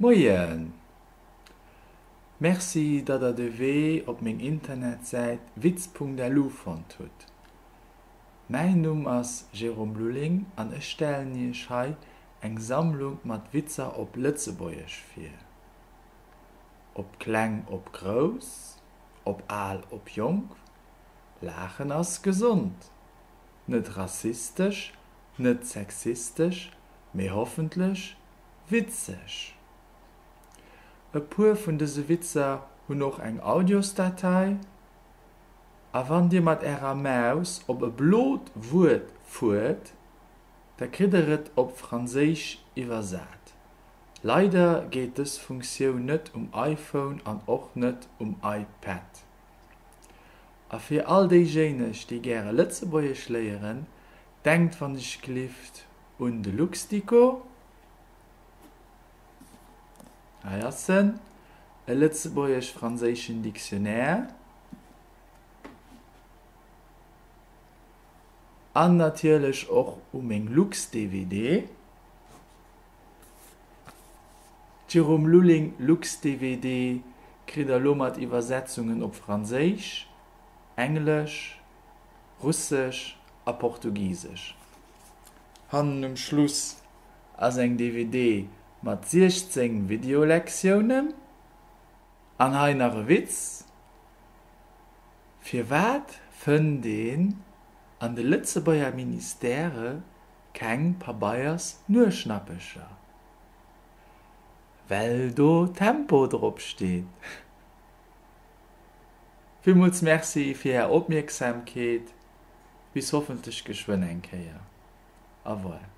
Moien! Merci, datt der de Wee op meng Internetsäit witz.lu fonnt hutt. Mäin Numm ass Jérôme Lulling an ech stellen iech hei eng Sammlung mat Witzer op Lëtzebuergesch vir. Ob kleng, ob grouss, ob al, ob jonk, laachen ass gesond. Net rassistesch, net sexistesch, mee hoffentlech witzeg. E puer vun dëse Witzer hunn och eng Audiosdatei. A wann dir mat ärer Maus op e blot Wuert fuert, da kritt der et op Franséisch iwwersat. Leider geet dës Funktioun net um iPhone an och net um iPad. A fir all déijéineg, déi gäre Lëtzebuergesch léieren, denkt wann ech glift un de Luxdico. Hei ass en, e lëtzebuergesch-franséischen Dictionnaire. An natierlech och u meng Lux-DVD. D'Jérôme Lulling Lux-DVD kritt der lo mat Iwwersetzungen op Franséisch, Englesch, Russesch a Portugisesch. Hannen um Schluss ass eng DVD mat 16 Videolektiounen. An hei nach e Witz, Firwat fënnt een an de Lëtzebuerger Ministèrë keng Pabeiers-Nueschnappecher? Well do Tempo drop steet. Villmools Merci fir Är Opmierksamkeet. Bis hoffentlech geschwënn eng Kéier. Au revoir.